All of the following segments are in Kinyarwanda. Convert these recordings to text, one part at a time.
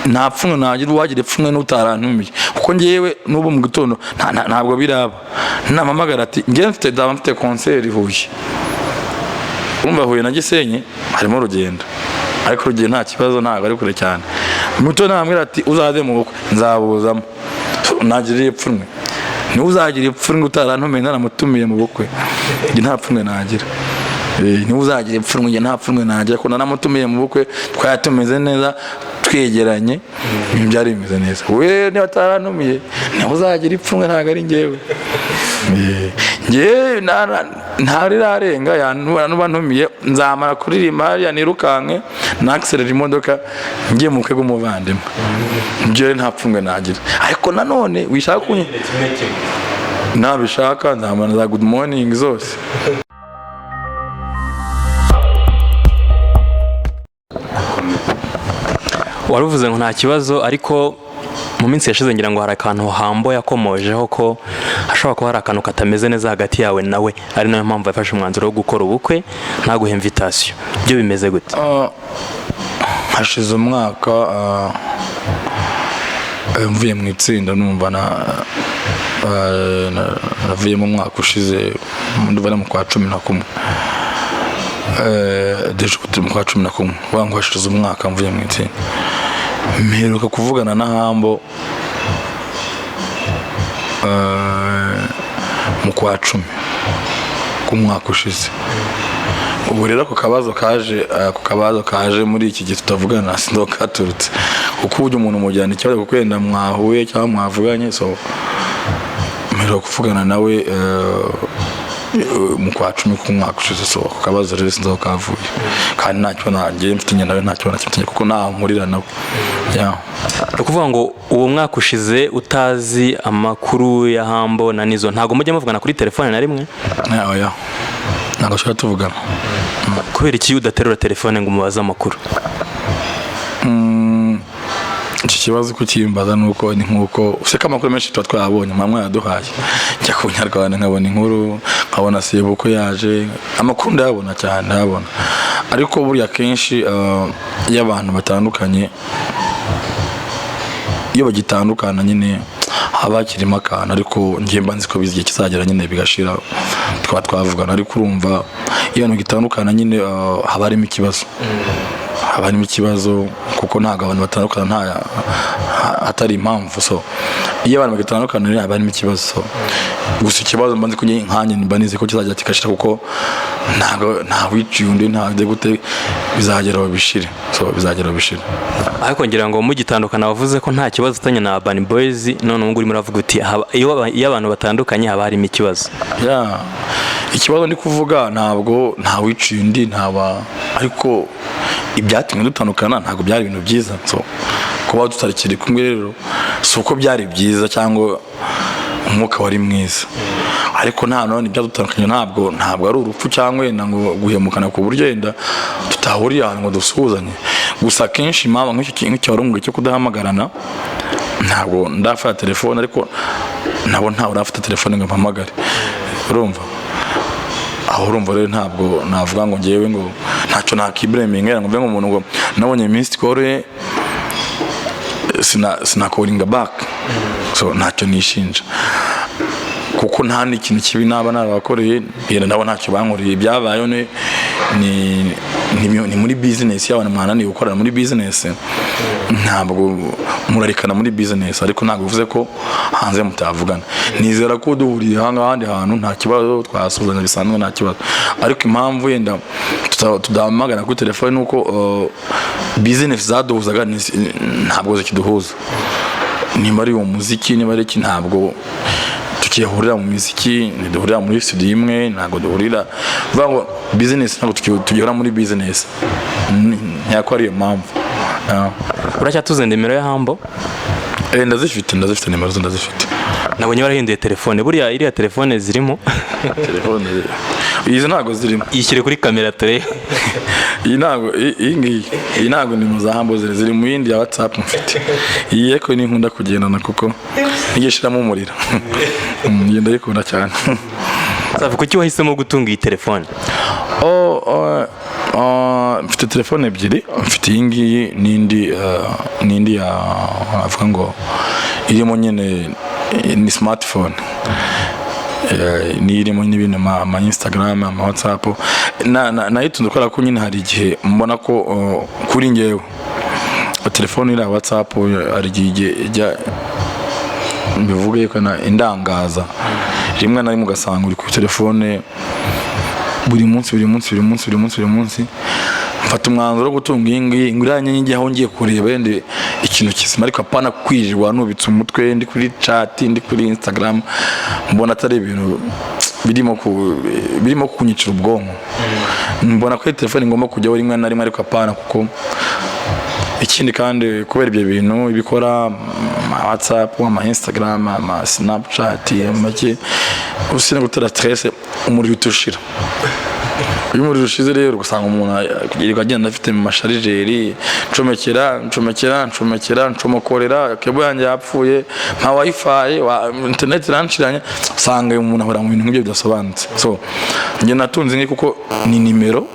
Nta pfunwe nagira, uwagira ipfunwe n'utarantumiye, kuko ngewe n'ubu mu gitondo ntabwo biraba nampamagara ati ngewe mfite ndaba mfite concert i Huye. Urumva Huye na Gisenyi harimo urugendo, ariko urugendo nta kibazo, ntabwo ari kure cyane. Muto nambwira ati uzaze mu bukwe, nzabuzamo. Nagira ipfunwe niwe uzagira ipfunwe utarantumiye naramutumiye mu bukwe. Njye nta pfunwe nagira. Niwe uzagira ipfunwe, njye nta pfunwe nagira ko naramutumiye mu bukwe, twari tumeze neza, twegeranye, ibintu byari bimeze neza. We niba atarantumiye niwe uzagira ipfunwe, ntabwo ari njyewe. Njyewe ntarirarenga nuba ntumiye, nzamara kuririmba hariya nirukanke nakiserera imodoka ngiye mu bukwe bw'umuvandimwe. Ibyo rero nta pfunwe nagira, ariko nanone wishaka kunye nabishaka nzamara za good morning zose. Wari uvuze ngo nta kibazo, ariko mu minsi yashize ngira ngo hari akantu Hambo yakomojeho ko hashobora kuba hari akantu katameze neza hagati yawe nawe, ari nayo mpamvu yafashe umwanzuro wo gukora ubukwe ntaguhe invitation. Byo bimeze gute? Hashize umwaka mvuye mu itsinda. Numva navuyemo umwaka ushize, ndumva ari mu kwa 11. Déjà ubu turi mu kwa 11, vuga ngo hashize umwaka mvuye mu itsinda. Mperuka kuvugana na Hambo mu kwa 10 k'umwaka ushize. Ubu rero ako kabazo kaje muri iki gihe tutavugana, sinzi katurutse, kuko uburyo umuntu mujyana ikibazo kuko wenda mwahuye cyangwa mwavuganye. So mperuka kuvugana nawe mu kwa 10 k'umwaka ushize. So ako kabazo rero sinzi aho kavuye, kandi ntacyo nanjye mfitanye nawe, ntacyo na kimwe, kuko ntaho mpurira nawe, yeah. Ni ukuvuga ngo uwo mwaka ushize utazi amakuru ya Hambo na Nizo, ntabwo mujya muvugana kuri telefone na rimwe? Yeah, oya, ntabwo dushobora tuvugana. Kubera iki udaterura telefone ngo umubaze amakuru? Iki kibazo kukimbaza nuko ni nkuko useka. Amakuru menshi tuba twayabonye, mama yaduhaye. Njya ku Nyarwanda nkabona inkuru, nkabona sebukwe yaje, amakuru ndayabona cyane, ndayabona. Ariko buriya kenshi iyo abantu batandukanye, iyo bagitandukana nyine haba hakirimo akantu, ariko njye mba nzi ko bizi igihe kizagera nyine bigashira, tukaba twavugana. Ariko urumva iyo abantu bagitandukana nyine haba harimo ikibazo, haba harimo ikibazo, kuko ntabwo abantu batandukana nta hatari impamvu. So iyo abantu bagitandukana rero haba harimo ikibazo. So gusa ikibazo mba nzi ko nkanjye mba nizi ko kizajya kigashira, kuko ntabwo nta wiciye undi, nta gute, bizagera aho bishire. So bizagera aho bishire. Ariko ngira ngo mugitandukana wavuze ko nta kibazo ufitanye na Urban Boys, none ubu ngubu urimo uravuga uti iyo abantu batandukanye haba harimo ikibazo. Yeah. Ikibazo ndi kuvuga, ntabwo nta wiciye undi, ntaba, ariko ibyatumye dutandukana ntabwo byari ibintu byiza. So kuba tutakiri kumwe rero si uko byari byiza cyangwa umwuka wari mwiza, ariko nta none ibyadutandukanye ntabwo ari urupfu cyangwa wenda ngo guhemukana ku buryo wenda tutahuriye ahantu ngo dusuhuzanye. Gusa akenshi impamvu nk'icyo kintu cyari cyo kudahamagarana, ntabwo ndafata telefone, ariko nabo ntawe urafata telefone ngo mpamagare. Urumva aho, urumva rero ntabwo navuga ngo ngewe ngo ntacyo nakiblaminga ngo mve ngo umuntu ngo nabonye missed call ye sinakoringa back. So ntacyo nishinja, kuko nta n'ikintu kibi naba narabakoreye, yenda nabo ntacyo bankoreye. Ibyabayeho ni muri business y'abantu mwananiye gukorana muri business. Ntabwo murarikana muri business, ariko ntabwo bivuze ko hanze mutavugana. Nizera ko duhuriye aha ngaha ahandi hantu nta kibazo, twasuhuzanya bisanzwe, nta kibazo. Ariko impamvu yenda tudahamagara kuri telefone ni uko business zaduhuzaga ntabwo zikiduhuza. Nimba ari uwo muziki, niba ari iki, ntabwo tukihurira mu miziki, ntiduhurira muri studio imwe, ntabwo duhurira. Vuga ngo business, ntabwo tugihora muri business. Ntiyako ari iyo mpamvu. Ah. Uracyatuze nimero ya Hambo? Ndazifite, ndazifite, nimero zo ndazifite. Nabonye warahinduye telefone. Buriya iriya telefone zirimo? Telefone izi ntabwo zirimo. Yishyire kuri kamera turebe. Iyi ntabwo, iyi ngiyi, iyi ntabwo nimero za Hambo ziri mu yindi ya WhatsApp mfite. Iyi eko ni nkunda kugendana kuko ntigishiramo umuriro. Iyi ndayikunda cyane. Safi, kuki wahisemo gutunga iyi telefone? Oh, Mfite telefone ebyiri. Mfite iyi ngiyi n'indi ya avuga ngo irimo nyine, ni smartphone. Niyo irimo n'ibintu, ama Instagram, ama WhatsApp. Nayitunze kubera ko nyine hari igihe mbona ko kuri ngewe telefone iriya WhatsApp hari igihe ijya, mbivuge ko na indangaza rimwe na rimwe, ugasanga uri kuri telefone buri munsi, buri munsi, buri munsi, buri munsi, buri munsi. Mfata umwanzuro wo gutunga iyi ngiyi ngo iriya ngiye aho ngiye kureba wenda ikintu kizima, ariko apana kwirirwa nubitse umutwe ndi kuri chat, ndi kuri Instagram. Mbona atari ibintu birimo kunyicira ubwonko. Mbona ko iyi telefone ngomba kujyaho rimwe na rimwe, ariko apana kuko ikindi kandi kubera ibyo bintu ibikora, ama WhatsApp, ama Instagram, ama Snapchat, amake usina gutera stress, umuriro utushira. Iyo umuriro ushize rero, ugasanga umuntu yirirwa agenda afite mu ma chargeur, ncomekera, ncomekera, ncomekera, ncomokorera, cable yanjye yapfuye, nka wifi wa internet iranshiranye, usanga umuntu ahora mu bintu nk'ibyo bidasobanutse. So njye natunze nki kuko ni nimero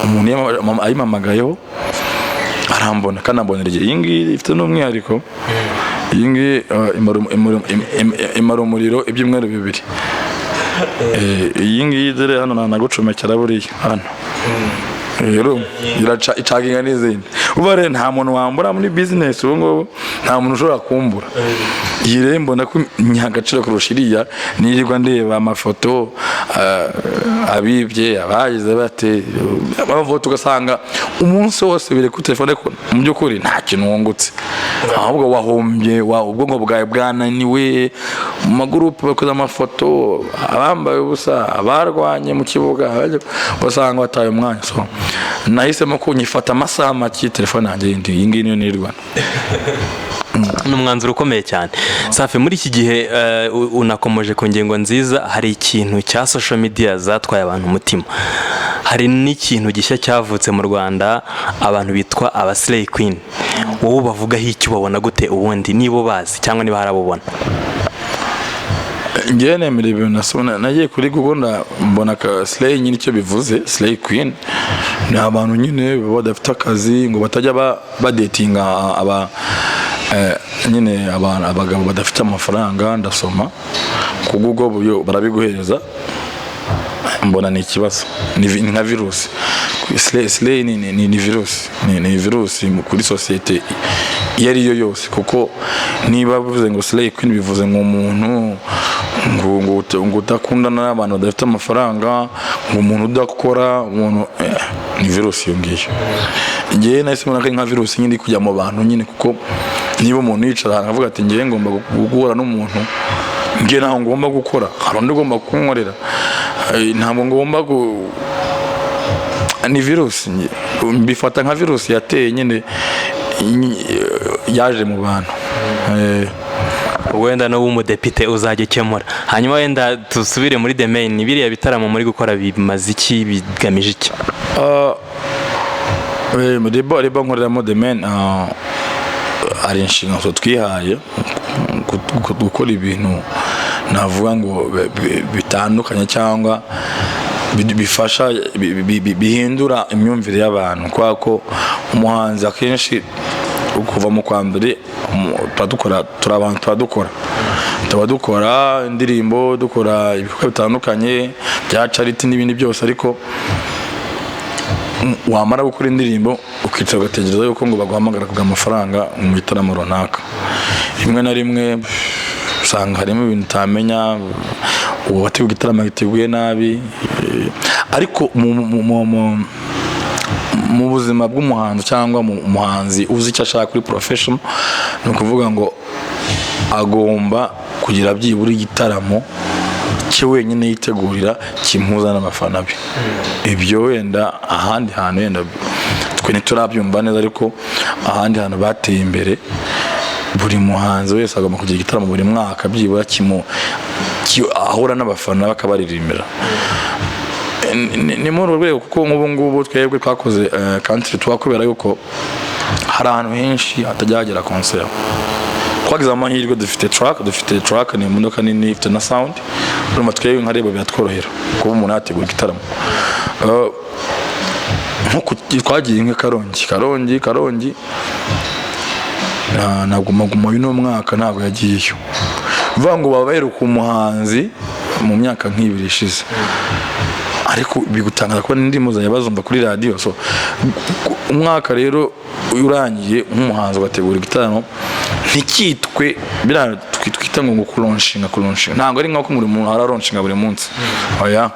umuntu iyo ayimpamagayeho arambona kandi ambonera igihe. Iyi ngiyi ifite n'umwihariko. Iyi ngiyi imara umuriro ibyumweru 2. Iyi ngiyi dore hano nanagucomekera buriya hano rero iraca icaginga n'izindi. Uba rero nta muntu wambura muri business ubu ngubu, nta muntu ushobora kumbura. Iyi rero mbona ko nyiha agaciro kurusha iriya nirirwa ndeba amafoto, abibye abagize bate amafoto, ugasanga umunsi wose biri kuri telefone, ariko mu by'ukuri nta kintu wungutse, ahubwo wahombye ubwonko bwawe bwananiwe mu magurupe bakoze amafoto, abambaye ubusa, abarwanye mu kibuga, ugasanga wataye umwanya. So nahisemo ko nyifata amasaha make, telefone yanjye yindi iyi ngiyi niyo nirirwana. Ni umwanzuro ukomeye cyane, Safi. Muri iki gihe unakomoje ku ngingo nziza. Hari ikintu cya social media zatwaye abantu umutima, hari n'ikintu gishya cyavutse mu Rwanda, abantu bitwa aba slay queen. Wowe bavugaho icyo ubabona gute ubundi, niba ubazi cyangwa niba harabubona? Ngewe nemera ibintu nasoma. Nagiye kuri Google, mbona ka slay nyine icyo bivuze. Slay queen ni abantu nyine baba badafite akazi, ngo batajya badetinga aba nyine abantu, abagabo badafite amafaranga. Ndasoma ku Google buyo barabiguhereza, mbona ni ikibazo, ni nka virusi. Slay ni virusi, ni virusi kuri sosiyete iyo ari yo yose, kuko niba bivuze ngo slay queen, bivuze ngo umuntu ngo udakundana n'abantu badafite amafaranga, ngo umuntu udakora, umuntu ni virusi iyo ngiyo. Ngewe nahise mbona ko ari nka virusi nyine iri kujya mu bantu nyine, kuko niba umuntu yicara ahantu avuga ati: "Ngewe ngomba guhura n'umuntu, ngewe ntaho ngomba gukora, hari undi ugomba kunkorera, ntabwo ngomba gu..." Ni virusi, mbifata nka virusi yateye nyine, yaje mu bantu. Wenda n'ubu umudepite uzajya ukemura. Hanyuma wenda dusubire muri The Main. Biriya bitaramo muri gukora bimaze iki, bigamije iki? Label nkoreramo, The Main, hari inshingano twihaye gukora ibintu navuga ngo bitandukanye cyangwa bifasha bihindura imyumvire y'abantu, kubera ko umuhanzi akenshi kuva mu kwa mbere tuba dukora, turi abantu tuba dukora indirimbo, dukora ibikorwa bitandukanye bya charity n'ibindi byose, ariko wamara gukora indirimbo ukicara ugategereza yuko ngo baguhamagara kuguha amafaranga mu gitaramo runaka. Rimwe na rimwe usanga harimo ibintu utamenya, uwo wateguye igitaramo giteguye nabi, ariko mu buzima bw'umuhanzi cyangwa mu muhanzi uzi icyo ashaka kuri profession, ni ukuvuga ngo agomba kugira byibura igitaramo cye wenyine yitegurira kimuhuza n'abafana be. Ibyo wenda ahandi hantu wenda twe ntiturabyumva neza, ariko ahandi hantu bateye imbere, buri muhanzi wese agomba kugira igitaramo buri mwaka byibura ahura n'abafana bakabaririmbira. Ni muri urwo rwego, kuko nk'ubu ngubu twebwe twakoze country tour kubera yuko hari ahantu henshi hatajya hagera concert. Twagize amahirwe, dufite truck, dufite truck, ni imodoka nini ifite na sound. Urumva twebwe nka label biratworohera kuba umuntu yategura igitaramo. Nko twagiye nka Karongi, Karongi, Karongi na Guma Guma y'uno mwaka ntabwo yagiyeyo. Bivuga ngo baba baheruka umuhanzi mu myaka nk'ibiri ishize, ariko bigutangaza kuba n'indirimbo zanjye bazumva kuri radiyo. So umwaka rero urangiye, nk'umuhanzi ugategura igitaramo ntikitwe biriya twita ngo kulaunchinga. Kulaunchinga ntabwo ari nk'uko buri muntu aralaunchinga buri munsi, oya.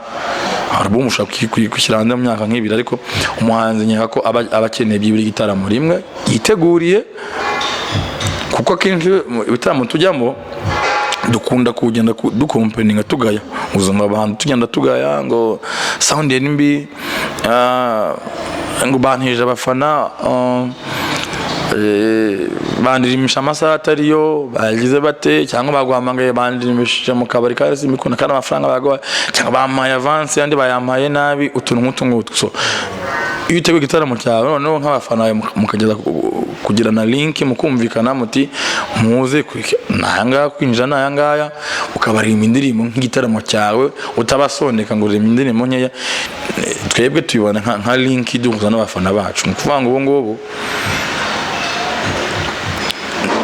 Album ushobora kuyishyira hanze mu myaka nk'ibiri, ariko umuhanzi nkeka ko aba akeneye byibura igitaramo rimwe yiteguriye, kuko akenshi mu ibitaramo tujyamo dukunda kugenda ducomplaininga, tugaya. Uzumva abantu tugenda tugaya ngo sound ni mbi, ngo bantije abafana, bandirimisha amasaha atariyo, bagize bate, cyangwa baguhamagaye bandirimishije mu kabari kandi simikunda kandi amafaranga baguha, cyangwa bampaye avance andi bayampaye nabi, utuntu nk'utu ngutu. So iyo uteguye igitaramo cyawe, noneho nk'abafana bawe mukageza kugirana link, mukumvikana muti muze nayangaya kwinjira nayangaya, ukabaririmba indirimbo nk'igitaramo cyawe, utabasondeka ngo uririmba indirimbo nkeya. Twebwe tubibona nka link iduhuza n'abafana bacu. Ni ukuvuga ngo ubu ngubu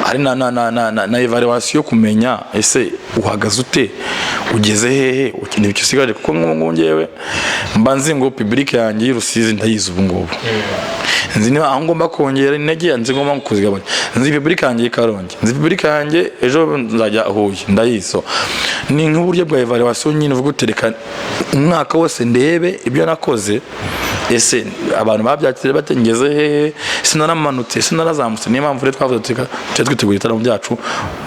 hari na evaluation yo kumenya ese uhagaze ute, ugeze hehe, ukeneye icyo usigaje, kuko nk'ubu ngubu ngewe mba nzi ngo public yanjye y'i Rusizi ndayizi. Ubu ngubu nzi niba aho ngomba kongera intege, nzi ngomba kuzigabanya. Nzi public yanjye y'i Karongi, nzi public yanjye ejo nzajya Huye, ndayizi. So ni nk'uburyo bwa evaluation nyine, uvuga uti reka umwaka wose ndebe ibyo nakoze, ese abantu babyakiriye bate, ngeze hehe, sinaramanutse, sinarazamutse. Niyo mpamvu rero twavuze tuti tujye twitegura ibitaramo byacu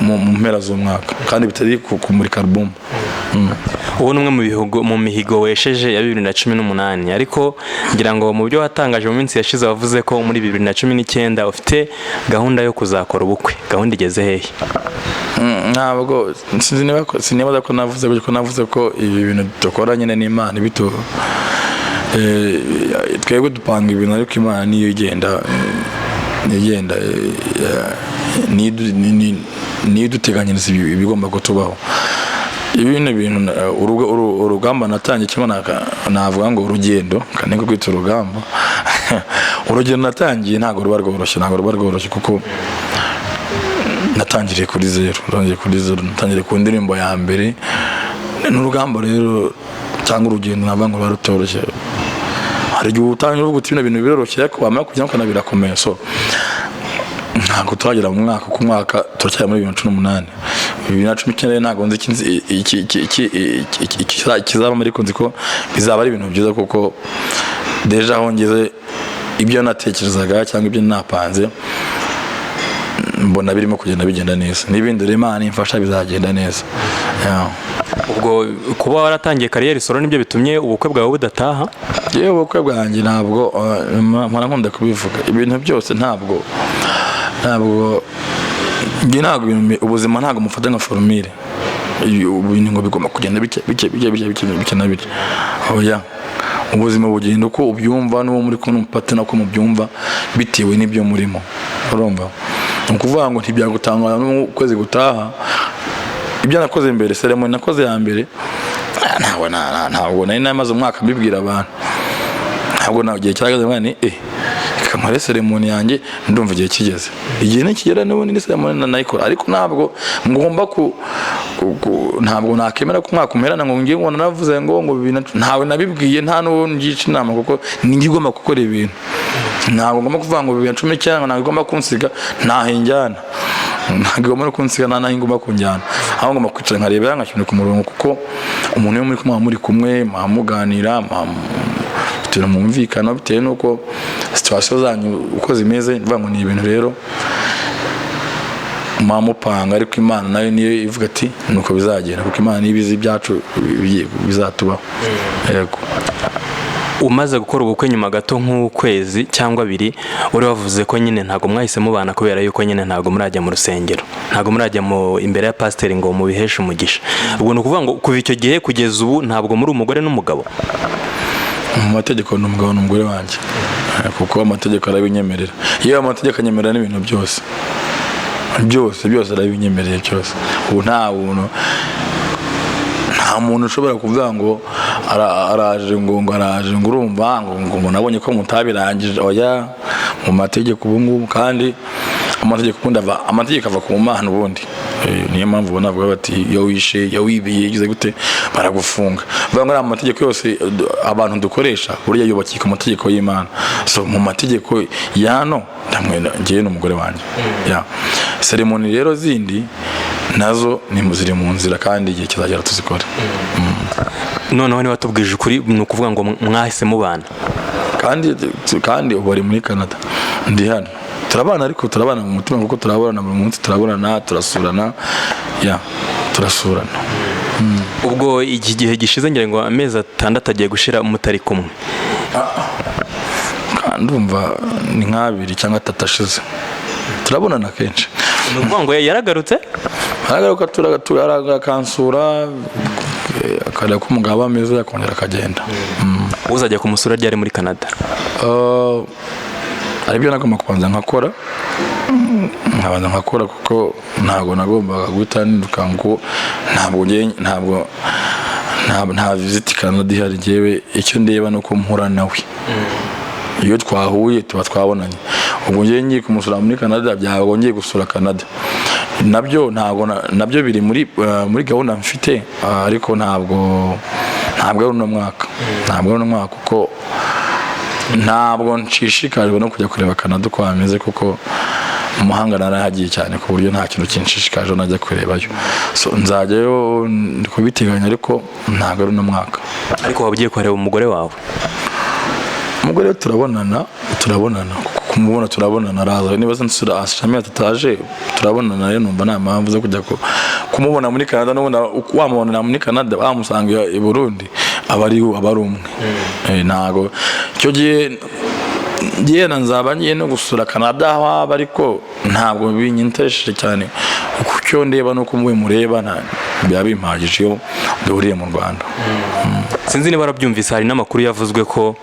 mu mpera z'umwaka kandi bitari kumurika album. Ubu ni umwe mu mihigo wesheje ya 2018, ariko ngira ngo mu byo watangaje mu minsi yashize wavuze ko muri 2019 ufite gahunda yo kuzakora ubukwe. Gahunda igeze hehe? Ntabwo sinzi niba sinibaza ko navuze gutyo, ko navuze ko ibi bintu dukora nyine n'Imana ibitu twebwe dupanga ibintu, ariko Imana niyo igenda, niyo igenda, niyo iduteganyiriza ibigomba kutubaho. Ibindi bintu urugamba natangiye, cyangwa navuga ngo urugendo, kandi niko kwita urugamba, urugendo natangiye ntabwo ruba rworoshye, ntabwo ruba rworoshye, kuko natangiriye kuri zeru, natangiriye kuri zeru, natangiriye ku ndirimbo ya mbere. Ni urugamba rero cyangwa urugendo navuga ngo ruba rutoroshye. Hari igihe utangira uvuga uti bino bintu biroroshye, ariko wamara kujya ukabona birakomeye. So ntabwo turagera mu mwaka, ku mwaka turacyari muri 2018. 2019 ntabwo nzi ikizabamo, ariko nzi ko bizaba ari ibintu byiza, kuko déjà aho ngeze, ibyo natekerezaga cyangwa ibyo napanze, mbona birimo kugenda bigenda neza. N'ibindi rero Imana imfasha bizagenda neza. Yeah. Ubwo kuba waratangiye carrière solo nibyo bitumye ubukwe bwawe budataha? Yewe, ubukwe bwanjye ntabwo mpora nkunda kubivuga, ibintu byose ntabwo njye ntabwo ubuzima ntabwo mufata nka formule, ibintu ngo bigomba kugenda bike bike bike bike bike bike na bike, oya. Ubuzima bugenda uko ubyumva n'uwo muri kumwe n'umupartner uko mubyumva, bitewe n'ibyo murimo. Urumva, ni ukuvuga ngo ntibyagutangaza n'ukwezi gutaha ibyo nakoze mbere, ceremony nakoze ya mbere, ntabwo ntabwo nari namaze umwaka mbibwira abantu. Ntabwo na igihe cyageze mwana ni reka nkore ceremony yanjye, ndumva igihe kigeze. Igihe nikigera n'ubundi ni ceremony nayikora, ariko ntabwo ngomba ku ntabwo nakemera ko umwaka umerana ngo ngiye ngo naravuze ngo ntawe nabibwiye, nta n'uwo ngica inama, kuko ninjye igomba gukora ibintu. Ntabwo ngomba kuvuga ngo 2019 ntabwo igomba kunsiga, ntaho injyana, ntabwo igomba no kunsiga, nta naho igomba kunjyana. Aho ngomba kwicara nkarebera, nkashyira ku murongo, kuko umuntu iyo muri kumwe muba muri kumwe, muba muganira, muba bitewe mwumvikana, bitewe n'uko situation zanyu uko zimeze. Mvuga ngo ni ibintu rero muba mupanga, ariko Imana nayo niyo ivuga ati nuko bizagenda, kuko Imana niyo ibizi ibyacu bizatubaho. Yego. Umaze gukora ubukwe, nyuma gato nk'ukwezi cyangwa abiri, wari wavuze ko nyine ntabwo mwahise mubana kubera yuko nyine ntabwo murajya mu rusengero, ntabwo murajya mu imbere ya pasiteri ngo mubiheshe umugisha. Ubwo ni ukuvuga ngo kuva icyo gihe kugeza ubu ntabwo muri umugore n'umugabo? Mu mategeko ni umugabo n'umugore wanjye, kuko amategeko arabinyemerera. Iyo amategeko anyemerera n'ibintu byose byose byose, arabinyemereye byose. Ubu nta buntu, nta Nta muntu ushobora kuvuga ngo araje ngo araje ngo urumva ngo nabonye ko mutabirangije. Oya, mu mategeko ubu ngubu, kandi amategeko ubundi ava, amategeko ava ku Mana ubundi. Niyo mpamvu ubona bavuga bati iyo wishe, iyo wibiye, ugize gute, baragufunga. Bavuga ngo ariya mategeko yose abantu dukoresha burya yubakiye ku mategeko y'Imana. So mu mategeko y'ano ndamwe njyewe n'umugore wanjye ya cérémonie rero zindi nazo ni ziri mu nzira, kandi igihe kizagera tuzikore. Noneho niba tubwije ukuri, ni ukuvuga ngo mwahise mubana? Kandi ubu ari muri Canada, ndi hano, turabana, ariko turabana mu mutima kuko turabonana buri munsi, turabonana, turasurana, ya, turasurana. Ubwo iki gihe gishize, ngira ngo amezi 6 agiye gushira mutari kumwe. Kandi ndumva ni nk'abiri cyangwa atatu ashize, turabonana kenshi. Ni ukuvuga ngo yaragarutse? Aragaruka, akansura, akareba ko umugabo aba ameze, akongera akagenda. Uzajya kumusura ryari muri Canada? Hari ibyo nagomba kubanza nkakora, nkabanza nkakora, kuko ntabwo nagombaga guhita niruka ngo ntabwo ntabwo nta visit Canada ihari. Njyewe icyo ndeba ni uko mpura nawe, iyo twahuye tuba twabonanye. Ubwo ngiye ngiye kumusura muri Canada, byaba ngiye gusura Canada, nabyo ntabwo nabyo biri muri gahunda mfite, ariko ntabwo ari uno mwaka, ntabwo ari uno mwaka, kuko ntabwo nshishikajwe no kujya kureba Canada uko hameze, kuko mu mahanga narahagiye cyane ku buryo nta kintu kinshishikaje najya kurebayo. So nzajyayo, ndi kubiteganya, ariko ntabwo ari uno mwaka. Ariko waba ugiye kuhareba umugore wawe? Umugore we turabonana, turabonana, kuko kumubona turabonana, araza niba se nsura ashami atataje, turabonana. Rero numva nta mpamvu zo kujya kumubona muri Canada. N'ubundi wamubonera muri Canada, wamusanga i Burundi, aba ari umwe. Ntago icyo gihe ngiye na nzaba ngiye no gusura Canada aho aba, ariko ntabwo binyinteresheje cyane, kuko icyo ndeba nuko muwe mureba biba bimpagije iyo duhuriye mu Rwanda. Sinzi niba warabyumvise, hari n'amakuru yavuzwe ko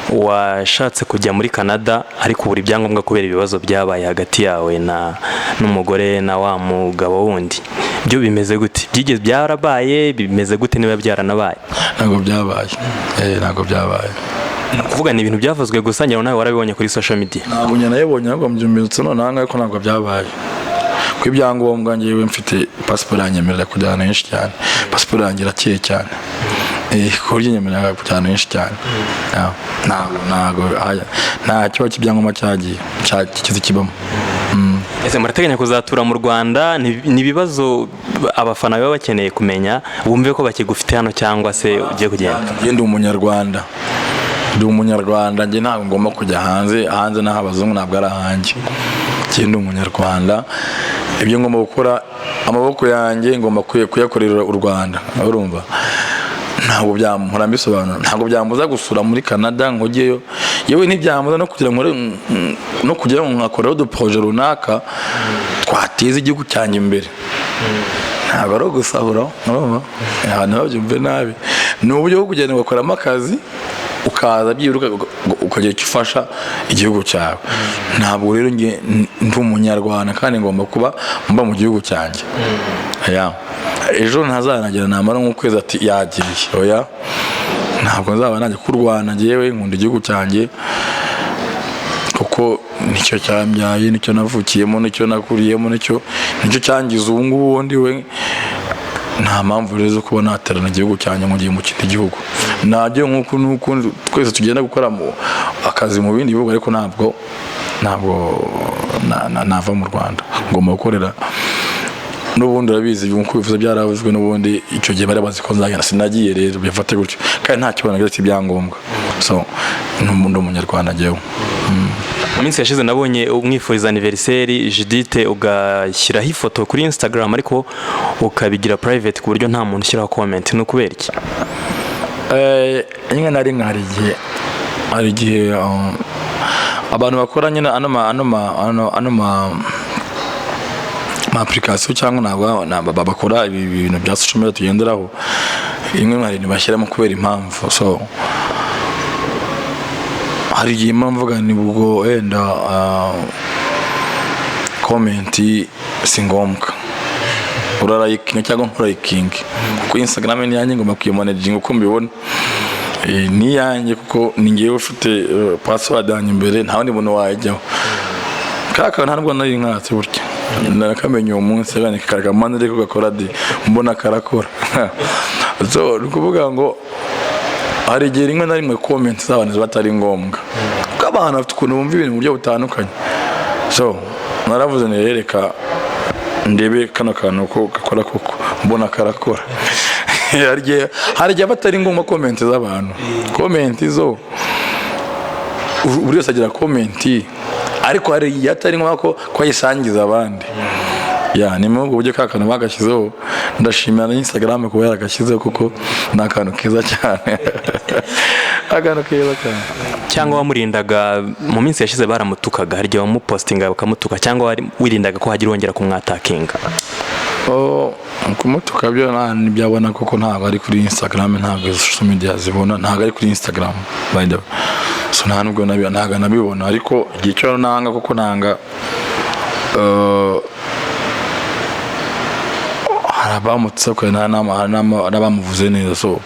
washatse kujya muri Canada ariko ubura ibyangombwa kubera ibibazo byabaye hagati yawe na n'umugore na wa mugabo wundi. Byo bimeze gute? Byigeze byarabaye? Bimeze gute niba byaranabaye? Ntabwo byabaye, ntabwo byabaye. Ni ukuvuga ni ibintu byavuzwe gusa, ngira ngo nawe warabibonye kuri social media. Ntabwo njye nayibonye, ahubwo mbyumvise nonaha, ariko ntabwo byabaye. Ku ibyangombwa, ngewe mfite pasiporo yanyemerera kujya ahantu henshi cyane. Pasiporo yanjye irakeye cyane, ku buryo inyemerera kujya ahantu henshi cyane. Ntabwo nta kibazo cy'ibyangombwa cyagiye kizi kibamo. Ese murateganya kuzatura mu Rwanda? Ni ibibazo abafana baba bakeneye kumenya, bumve ko bakigufite hano cyangwa se ugiye kugenda. Njye ndi umunyarwanda, ndi umunyarwanda. Njye ntabwo ngomba kujya hanze. Hanze naho abazungu, ntabwo ari ahanjye. Njye ndi umunyarwanda, ibyo ngomba gukora, amaboko yanjye ngomba kuyakorera u Rwanda. Urumva ntabwo byampora mbisobanura, ntabwo byambuza gusura muri Canada ngo ujyeyo, yewe ntibyambuza no kugira ngo no kugira ngo nkakoreho uduprojet runaka twateza igihugu cyanjye imbere. Ntabwo ari ugusahura, urumva abantu babyumve nabi, ni uburyo bwo kugenda ugakoramo akazi, ukaza byibura ukagira icyo ufasha igihugu cyawe. Ntabwo rero njye ndi umunyarwanda kandi ngomba kuba mba mu gihugu cyanjye. Ya. Ejo ntazanagira namara nk'ukwezi ati yagiye, oya, ntabwo nzaba najya kurwana. Njyewe nkunda igihugu cyanjye kuko nicyo cyambyaye, nicyo navukiyemo, nicyo nakuriyemo, nicyo cyangiza ubu ngubu ndi we. Nta mpamvu rero zo kuba naterana igihugu cyanjye ngo ngiye mu kindi gihugu. Najya nk'uku n'uku twese tugenda gukora mu akazi mu bindi bihugu, ariko ntabwo nava mu Rwanda. Ngomba gukorera n'ubundi, urabizi nk'uko bivuze, byaravuzwe n'ubundi icyo gihe bari bazi ko nzagenda, sinagiye. Rero bifate gutyo, kandi nta kibazo nagize cy'ibyangombwa. So ndi umunyarwanda njyewe. Mu minsi yashize nabonye umwifuriza anniversaire Judith, ugashyiraho ifoto kuri Instagram, ariko ukabigira private ku buryo nta muntu ushyiraho comment. Ni ukubera iki? Rimwe na rimwe hari igihe abantu bakora nyine ano ma application cyangwa ntabwo bakora ibi bintu bya social media tugenderaho, rimwe hari ibintu bashyiramo kubera impamvu. So hari igihe mpamvu mvuga ni ubwo wenda comment si ngombwa. Urarayikinga cyangwa nturayikinge, kuko Instagram ni iyanjye, ngomba kuyimanaginga uko mbibona. Ni iyanjye kuko ni ngewe ufite password yanjye imbere, nta wundi muntu wayijyaho. Kaka kantu ntabwo nari nkatse burya, narakamenye uwo munsi abana karakamana, ariko gakora di mbona karakora. So ni ukuvuga ngo hari igihe rimwe na rimwe comment z'abantu ziba atari ngombwa, kuko abantu bafite ukuntu bumva ibintu mu buryo butandukanye. So naravuze nti reka ndebe kano kantu ko gakora koko, mbona karakora. Hari igihe aba atari ngombwa comment z'abantu. Comment zo buri wese agira comment, ariko hari igihe atari ngombwa ko ayisangiza abandi. Ya, ni muri ubwo buryo ka kantu bagashyizeho. Ndashimira na Instagram kuba yaragashyizeho, kuko ni akantu keza cyane, akantu keza cyane. Cyangwa wamurindaga? Mu minsi yashize baramutukaga, hari igihe wamupostinga bakamutuka, cyangwa wirindaga ko hagira wongera kumwatakinga? Oh, kumutuka byo nta ntibyabona, kuko ntabwo ari kuri Instagram, ntabwo social media zibona, ntabwo ari kuri Instagram by the way. So nta nubwo ntabwo nabibona, ariko igihe cyo nanga, kuko nanga hari abamutse hari n'abamuvuze neza. So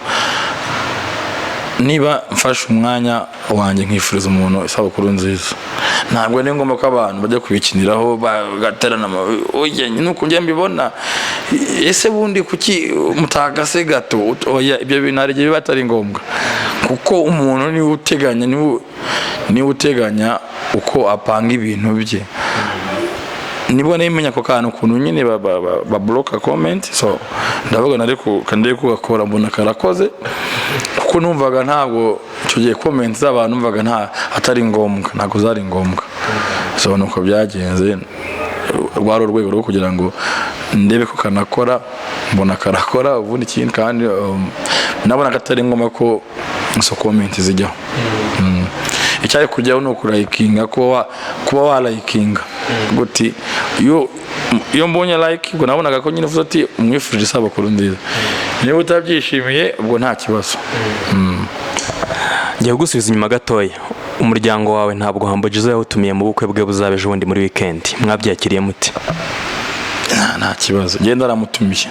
niba mfashe umwanya wanjye nkifuriza umuntu isabukuru nziza, ntabwo ari ngombwa ko abantu bajya kubikiniraho bagaterana oya, nuko njye mbibona. Ese bundi kuki mutagase gato? Oya, ibyo bintu hari igihe biba atari ngombwa, kuko umuntu niwe uteganya, niwe uteganya uko apanga ibintu bye. Nibwo nimenya ako kantu ukuntu nyine babloka comment. So ndavuga nari kandi kugakora, mbona karakoze, kuko numvaga ntabwo icyo gihe comment z'abantu numvaga nta atari ngombwa, ntabwo zari ngombwa. So nuko byagenze, rwari urwego rwo kugira ngo ndebe ko kanakora, mbona karakora. Ubundi ikindi kandi nabonaga atari ngombwa ko izo comment zijyaho. Icyari kujyaho ni ukurayikinga, kuba warayikinga guti iyo mbonye like, ubwo nabonaga ko nyine uvuze ati umwifurije isabukuru nziza. Niba utabyishimiye, ubwo nta kibazo. Ngiye kugusubiza inyuma gatoya. Umuryango wawe ntabwo Humble Jizzo yawutumiye mu bukwe bwe buzaba ejo bundi muri weekend. Mwabyakiriye muti? Nta kibazo, ngenda aramutumiye.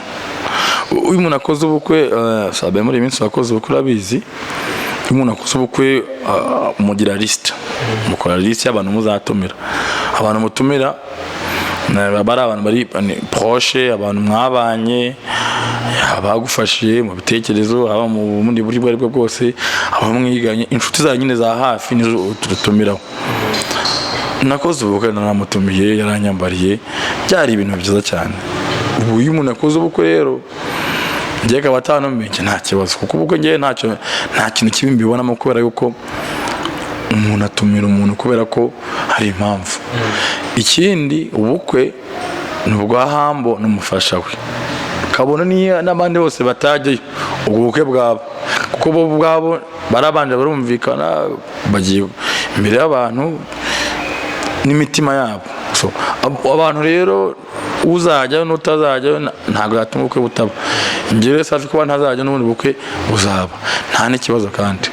Uyu umuntu akoze ubukwe, sabe muri iyi minsi wakoze ubukwe urabizi, iyo umuntu akoze ubukwe mugira lisite, mukora lisite y'abantu muzatumira. Abantu mutumira baba ari abantu bari ni proche, abantu mwabanye, abagufashije mu bitekerezo, haba mu bundi buryo ubwo aribwo bwose, abo mwiganye, inshuti zawe nyine za hafi nizo tutumiraho. Nakoze ubukwe naramutumiye, yaranyambariye, byari ibintu byiza cyane. Ubu iyo umuntu akoze ubukwe rero njye akaba atanumiye, nta kibazo, kuko ubukwe njyewe ntacyo, nta kintu kibi mbibonamo, kubera yuko umuntu atumira umuntu kubera ko hari impamvu. Ikindi, ubukwe ni ubwa Humble n'umufasha we, kabone niyo n'abandi bose batajyayo, ubwo bukwe bwabo, kuko bo ubwabo barabanje barumvikana, bagiye imbere y'abantu n'imitima yabo. So abantu rero uzajyayo n'utazajyayo ntabwo yatuma ubukwe butaba. Njyewe safi kuba ntazajya, n'ubundi bukwe buzaba, nta n'ikibazo, kandi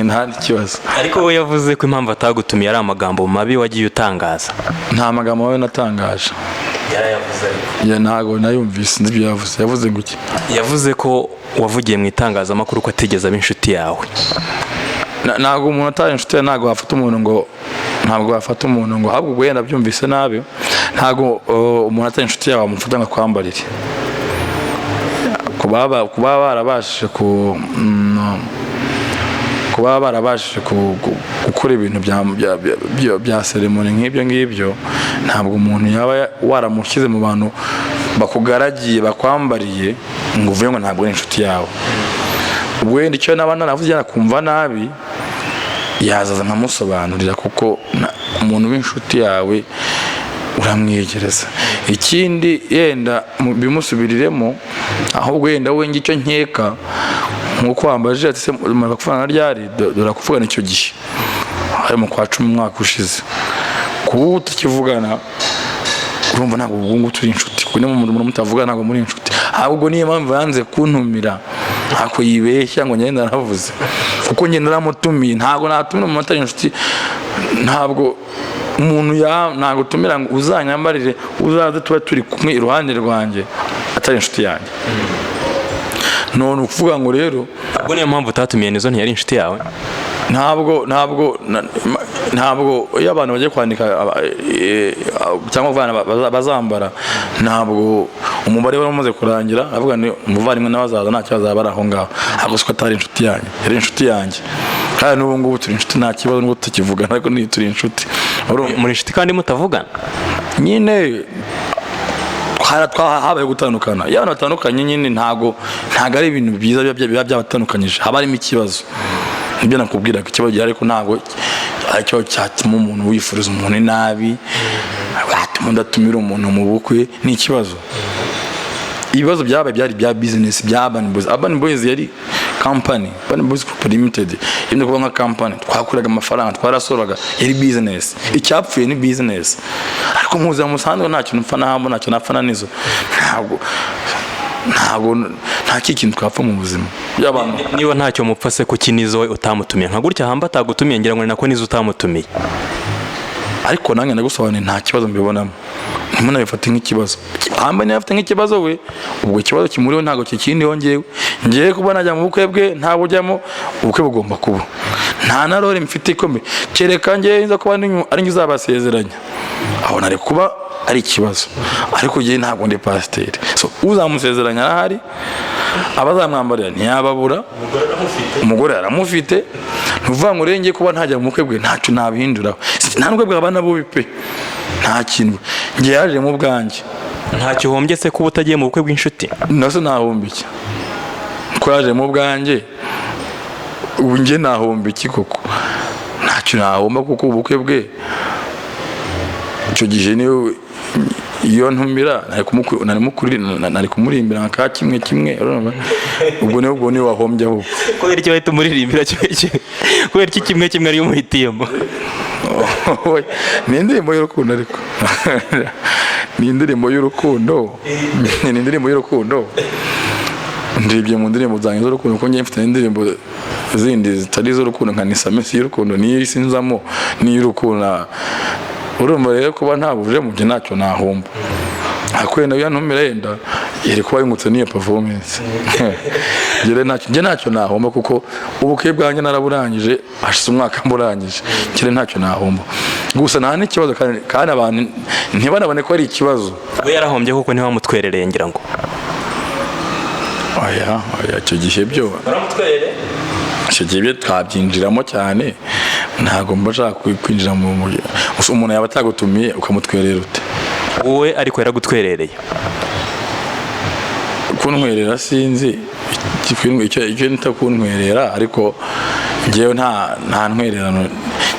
nta n'ikibazo. Ariko we yavuze ko impamvu atagutumiye ari amagambo mabi wagiye utangaza. Nta magambo mabi natangaje. Yarayavuze ariko. Ya, ntabwo nayumvise, nzi ibyo yavuze. Yavuze ngo iki? Yavuze ko wavugiye mu itangazamakuru ko atigeze aba inshuti yawe. Ntabwo umuntu atari inshuti yawe, ntabwo wafata umuntu ngo, ntabwo wafata umuntu ngo, ahubwo ubwo yenda byumvise nabi. Ntabwo umuntu atari inshuti yawe wamufata ngo akwambarire. Kuba barabashije gukora ibintu bya cérémonie nk'ibyo ngibyo, ntabwo umuntu yaba waramushyize mu bantu bakugaragiye, bakwambariye, ngo uvuge ngo ntabwo ari inshuti yawe. Ubwo wenda icyo naba naravuze yanakumva nabi, yazaza nkamusobanurira, kuko umuntu w'inshuti yawe uramwegereza. Ikindi yenda bimusubiriremo, ahubwo yenda we ngicyo nkeka nkuko wambajije ati se mara kuvugana ryari, dore kuvugana icyo gihe hari mu kwa 10 umwaka ushize. Kuba ubu tukivugana, urumva ntabwo ubu ngubu turi inshuti, kuko niba umuntu mutavugana ntabwo muri inshuti. Ahubwo niyo mpamvu yanze kuntumira, ntako yibeshya ngo ngende naravuze, kuko njye naramutumiye. Ntabwo natumira umuntu atari inshuti, ntabwo Umuntu ya ntabwo utumira ngo uzanyambarire, uzaze tuba turi kumwe iruhande rwanjye, atari inshuti yanjye. None ukuvuga ngo rero Ubwo niyo mpamvu utatumiye Nizo, ntiyari inshuti yawe? Ntabwo iyo abantu bagiye kwandika cyangwa kuvana bazambara, ntabwo umubare wari umaze kurangira. Avuga ni umuvandimwe nawe azaza, nta kibazo, azaba ari aho ngaho. Ariko siko atari inshuti yanjye, yari inshuti yanjye, kandi n'ubu ngubu turi inshuti, nta kibazo, nubwo tutakivugana, ariko ni turi inshuti. Urumva? Muri inshuti kandi mutavugana? Nyine habaye gutandukana. Iyo abantu batandukanye nyine ntabwo ari ibintu byiza biba byabatandukanyije, haba harimo ikibazo. Nibyo nakubwiraga, ikibazo gihari, ariko ntabwo ari ikibazo cyatuma umuntu wifuriza umuntu inabi, watuma udatumira umuntu mu bukwe. Ni ikibazo. Ibibazo byabaye byari bya business bya Urban Boys. Urban Boys yari company, Urban Boys Group Limited. Yenda kuba nka company, twakuraga amafaranga, twarasoraga, yari business. Icyapfuye ni business, ariko mu buzima busanzwe nta kintu mpfa na Hambo, ntacyo napfa na Nizo. Ntabwo nta kintu twapfa mu buzima by'abantu. Niba ntacyo mupfa se, kuki Nizo we utamutumiye? Nka gutya Hamba atagutumiye, ngira ngo ni nako Nizo utamutumiye. Ariko nanjye ndagusobanuriye, nta kibazo mbibonamo, ntimunabifate nk'ikibazo. Hamba niba afite nk'ikibazo we, ubwo ikibazo kimuriho ntabwo kikindiho. Ngewe kuba najya mu bukwe bwe, ntabwo ujyamo, ubukwe bugomba kuba, nta na role mfite ikomeye, kereka ngewe nza kuba ari njye uzabasezeranya, aho nari kuba ari ikibazo. Ariko ngewe ntabwo ndi pasiteri. So uzamusezeranya arahari, abazamwambarira ntiyababura, umugore aramufite. Ni ukuvuga ngo rero ngiye kuba ntajya mu bukwe bwe, ntacyo nabihinduraho. Nta nubwo bwaba na bubi pe, nta kintu, ngiye yaje mu bwanjye. Ntacyo uhombye se kuba utagiye mu bukwe bw'inshuti? Nase nahomba iki ko yaje mu bwanjye? Ubu njye nahomba iki koko? Ntacyo nahomba, kuko ubukwe bwe icyo gihe niyo iyo ntumira nari kumuririmbira nka kimwe kimwe, urumva? Ubwo niwe wahombye ahubwo. Kubera icyo bahita umuririmbira kimwe kimwe? Kubera iki kimwe kimwe ariyo umuhitiyemo? Ni indirimbo y'urukundo, ariko ni indirimbo y'urukundo, ni indirimbo y'urukundo. Ndibye mu ndirimbo zanjye z'urukundo, kuko njye mfite n'indirimbo zindi zitari iz'urukundo, nka Nisamesi y'urukundo, niyo isinzamo n'iy'urukundo. Urumva rero, kuba ntabuje mu byo, ntacyo nahomba. Ariko wenda yantumira, yenda yari kuba yungutse n'iyo performance. Njye rero ntacyo nahomba, kuko ubukwe bwanjye naraburangije, hashize umwaka mburangije. Njye rero ntacyo nahomba gusa, nta n'ikibazo, kandi abantu ntibanabone ko ari ikibazo. We yarahombye kuko ntiwamutwerereye, ngira ngo. Oya, oya, icyo gihe byo Waramutwerereye? Icyo gihe byo twabyinjiramo cyane, ntabwo mba nshaka kwinjira mu gusa umuntu yaba atagutumiye ukamutwerera ute? Wowe ariko yaragutwerereye. Kuntwerera sinzi icyo nita kuntwerera, ariko njyewe nta ntwererano.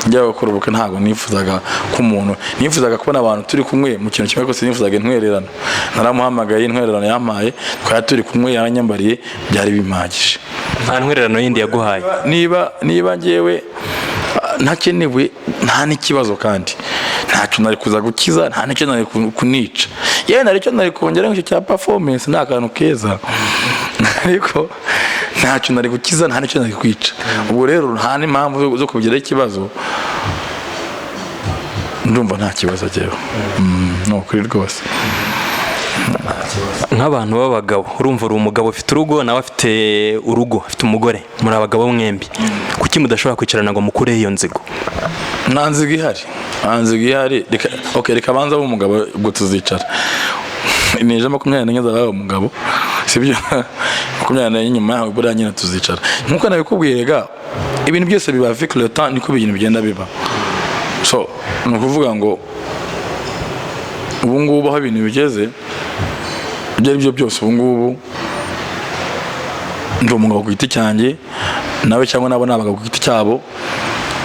Njya gukora ubukwe ntabwo nifuzaga ko umuntu, nifuzaga kubona abantu turi kumwe mu kintu kimwe, ariko sinifuzaga intwererano. Naramuhamagaye, intwererano yampaye twari turi kumwe, yaranyambariye, byari bimpagije. Nta ntwererano yindi yaguhaye? Niba njyewe ntakenewe, nta n'ikibazo, kandi ntacyo nari kuza gukiza, nta n'icyo nari kunica. Yewe nari icyo nari kongera nk'icyo cya performance, ni akantu keza, ariko ntacyo nari gukiza, nta n'icyo nari kwica. Ubwo rero nta n'impamvu zo kubigiraho ikibazo. Ndumva nta kibazo jyewe. Ni ukuri rwose. Nk'abantu b'abagabo, urumva uri umugabo ufite urugo, nawe afite urugo, afite umugore, muri abagabo mwembi, kuki mudashobora kwicarana ngo mukureho iyo nzigo? Nta nzigo ihari, nta nzigo ihari. Reka, okay, reka banza abe umugabo, ubwo tuzicara. Ni ejo 24 azaba umugabo, sibyo? 24 nyuma yaho buriya nyine tuzicara. Nkuko nabikubwiye ga, ibintu byose biba avec le temps, niko ibintu bigenda biba. So ni ukuvuga ngo ubu ngubu aho ibintu bigeze, ibyo ari byo byose, ubu ngubu ndi umugabo ku giti cyanjye, nawe cyangwa nabo ni abagabo ku giti cyabo.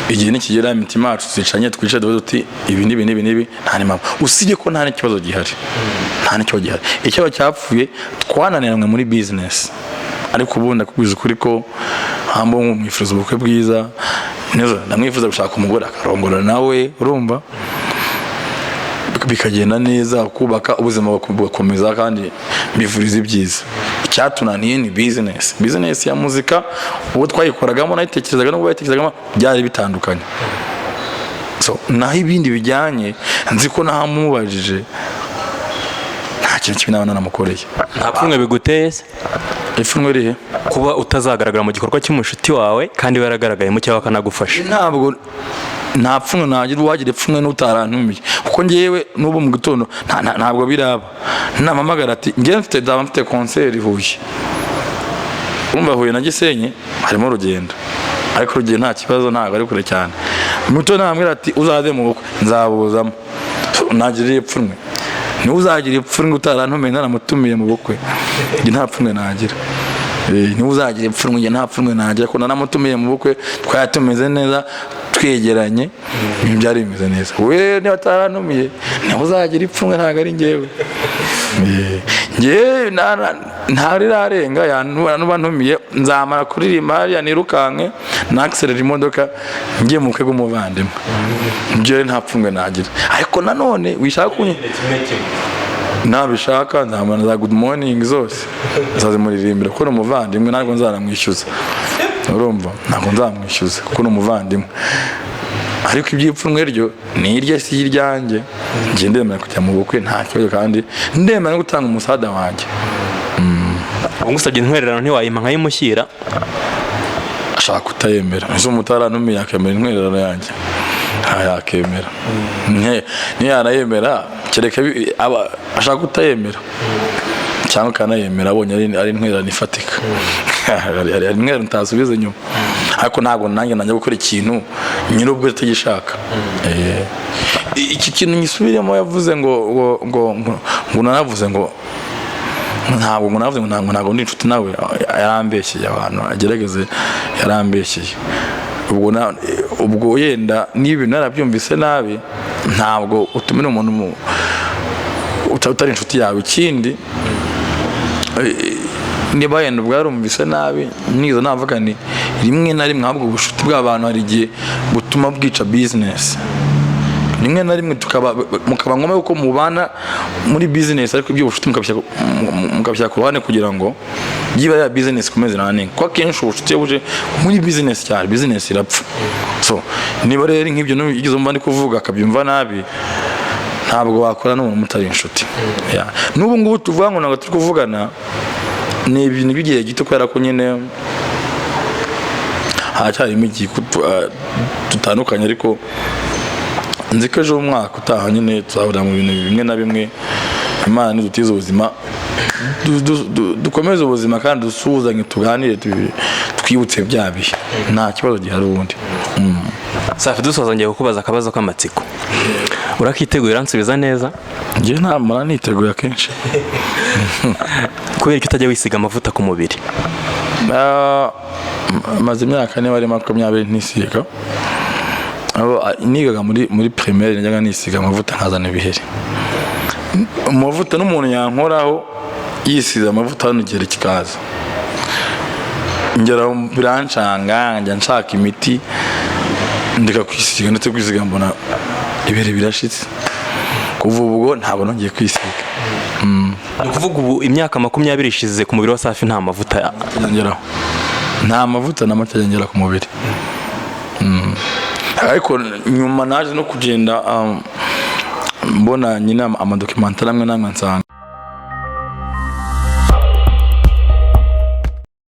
Igihe nikigera, imitima yacu tuzicanye, twicare tuvuge tuti ibi n'ibi n'ibi n'ibi, nta n'impamvu. Usibye ko nta n'ikibazo gihari, nta n'ikibazo gihari. Ikibazo cyapfuye twananiranywe muri business, ariko ubu ndakubwiza ukuri ko Hambo mwifuriza ubukwe bwiza neza, ndamwifuza gushaka umugore akarongora nawe, urumva bikagenda neza, kubaka ubuzima bugakomeza, kandi mbifuriza ibyiza. Icyatunaniye ni business, business ya muzika. Ubwo twayikoragamo nayitekerezaga n'ubwo bayitekerezagamo byari bitandukanye. So So, naho ibindi bijyanye, nzi ko nahamubajije nta kintu kibi naba naramukoreye. Nta pfunwe biguteye se? Ipfunwe rihe? Kuba utazagaragara mu gikorwa cy'umushuti wawe kandi waragaragayemo cyangwa akanagufasha. Ntabwo, nta pfunwe nagira. Uwagira ipfunwe n'utarantumiye, kuko ngewe n'ubu mu gitondo ntabwo biraba nampamagara ati ngewe mfite, nzaba mfite concert i Huye. Urumva Huye na Gisenyi harimo urugendo, ariko urugendo nta kibazo, ntabwo ari kure cyane. Mu gitondo nambwira ati uzaze mu bukwe, nzabuzamo. Nagira ipfunwe? Niwe uzagira ipfunwe utarantumiye naramutumiye mu bukwe. Njye nta pfunwe nagira. Niwe uzagira ipfunwe, njye nta pfunwe nagira ko naramutumiye mu bukwe, twari tumeze neza, twegeranye, ibintu byari bimeze neza. We niba atarantumiye, niwe uzagira ipfunwe, ntabwo ari njyewe. Njyewe ntarirarenga nuba ntumiye, nzamara kuririmba hariya nirukanke nakiserera imodoka ngiye mu bukwe bw'umuvandimwe. Njyewe nta pfunwe nagira, ariko nanone wishaka kunye nabishaka nzamara za good morning zose nzazimuririmbira kuko ni umuvandimwe. Ntabwo nzanamwishyuza, urumva, ntabwo nzamwishyuza kuko ni umuvandimwe. Ariko iby'ipfunwe ryo ni irye, si iryanjye. Njye ndemera kujya mu bukwe, nta kibazo, kandi ndemera no gutanga umusada wanjye. Ubu ngusabye intwererano ntiwayimpa nkayimushyira? Ashaka kutayemera. Ese umutarantumiye yakemera intwererano yanjye? Nta yakemera. Niyanayemera, kereka ashaka kutayemera cyangwa akanayemera abonye ari intwererano ifatika. Hari intwererano utasubiza inyuma, ariko ntabwo nanjye najya gukora ikintu nyir'ubwo atagishaka. Iki kintu nyisubiremo, yavuze ngo naravuze ngo ntabwo, ngo navuze ngo ntabwo ndi inshuti nawe. Yarambeshyeye, abantu agerageze, yarambeshyeye. Ubwo yenda niba ibintu narabyumvise nabi, ntabwo utumira umuntu utari inshuti yawe. Ikindi, niba yenda ubwo yarumvise nabi, nizo navuga ni rimwe na rimwe ahubwo ubucuti bw'abantu hari igihe butuma bwica business. Rimwe na rimwe tukaba mukaba ngombwa yuko mubana muri business, ariko iby'ubucuti mukabishyira ku ruhande kugira ngo byiba ya business ikomeze running, kuko akenshi ubucuti iyo buje muri business cyane, business irapfa. So niba rero nk'ibyo nigeze mba ndi kuvuga akabyumva nabi, ntabwo wakora n'umuntu mutari inshuti. Yeah. N'ubu ngubu tuvuga ngo ntabwo turi kuvugana, ni ibintu by'igihe gito, kubera ko nyine haracyarimo igihe dutandukanye, ariko nzi ko ejo umwaka utaha nyine tuzahurira mu bintu bimwe na bimwe. Imana nidutiza ubuzima, dukomeze ubuzima kandi dusuhuzanye, tuganire, twibutse bya bihe, nta kibazo gihari ubundi. Safi, dusoza ngiye kukubaza akabazo k'amatsiko. Urakiteguye? Uransubiza neza? Njye ntamara niteguye akenshi. Kubera ko utajya wisiga amavuta ku mubiri? Ah, maze imyaka niba ari 20 ntisiga. Aho, nigaga muri primaire najyaga nisiga amavuta nkazana ibiheri. Amavuta n'umuntu yankoraho yisize amavuta hano igiheri kikaza. Ngera aho birancanga, njya nshaka imiti, ndeka kwisiga. Ndetse kwisiga mbona ibiheri birashitse. Kuva ubwo ntabwo nongeye kwisiga. Ni ukuvuga ubu imyaka 20 ishize, ku mubiri wa Safi nta mavuta? Ngeraho nta mavuta na make ngera ku mubiri. Ariko nyuma naje no kugenda mbona nyine amadocumentary amwe n'amwe nsanga